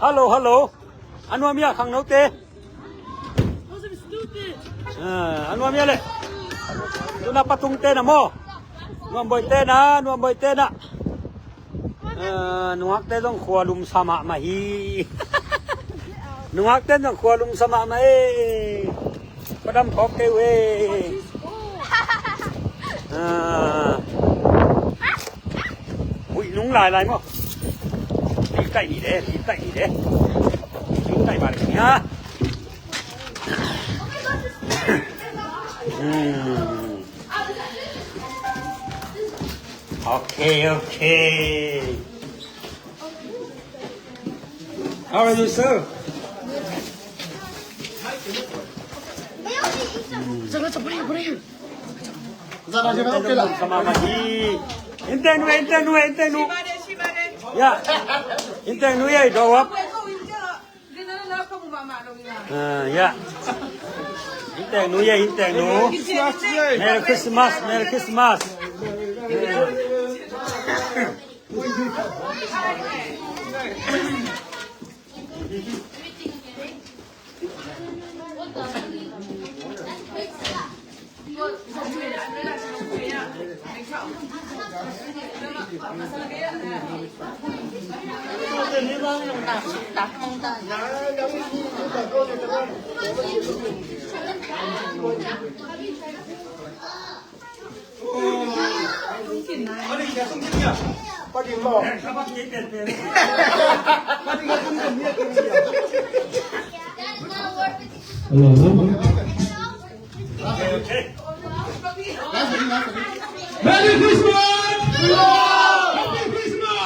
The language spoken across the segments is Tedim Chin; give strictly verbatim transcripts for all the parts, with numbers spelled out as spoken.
Hello, hello. A nuam hia khangnote? Ah, a nuam hia le. Tuna patungte na maw. Nuamboite na, nuamboite na. Ah, nungakte zong khua lumsa mahmah hi. Nungakte zong khua lumsa mahmah hi. Padam phawk kei uh e. Ah. Ui, nung lailai maw. Pi kai ni de, pi kai ni de. Pi kai ba de nia. Hmm. Okay, okay. How are you, sir? Intenu, intenu, intenu. Ya. Intenu ya, do up. Ah, ya. Intenu ya, intenu. Merry Christmas, Merry Christmas. Hello. Merry Christmas! Happy Christmas!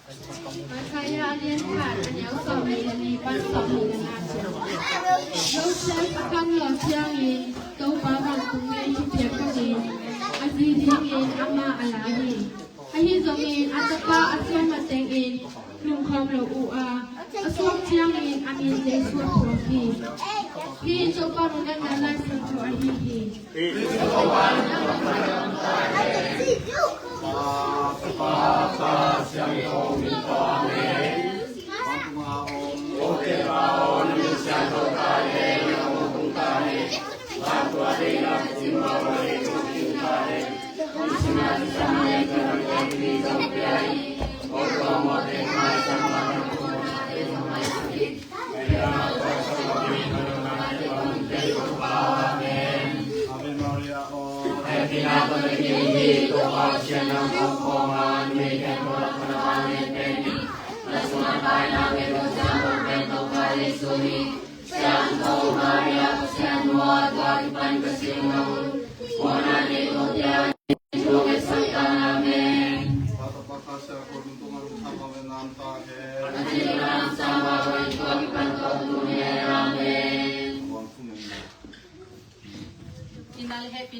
Isaiah a lian khat, a neu sawmnih le li pan sawmnih le nga ciang. Joseph a kan lawh ciangin Topa vantung gei thupiak dingin a zi dingin amah a la hi. Ahi zongin a tapa a suan matengin lungkham lo uh a, a suak ciangin a min Jesuh a phuak hi. Hih in Topa lungdamna Lai Siangtho ahi hi. Amen. Amen. Amen. Amen. Amen. Amen.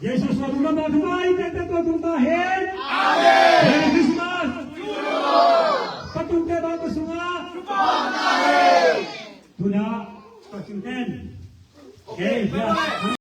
Jesus, na lungdam mah thu mai, tengteng tua tung ta hen. Amen. Merry Christmas. Patung te bang ko sunga. Tuna, patung ten. Okay, yeah.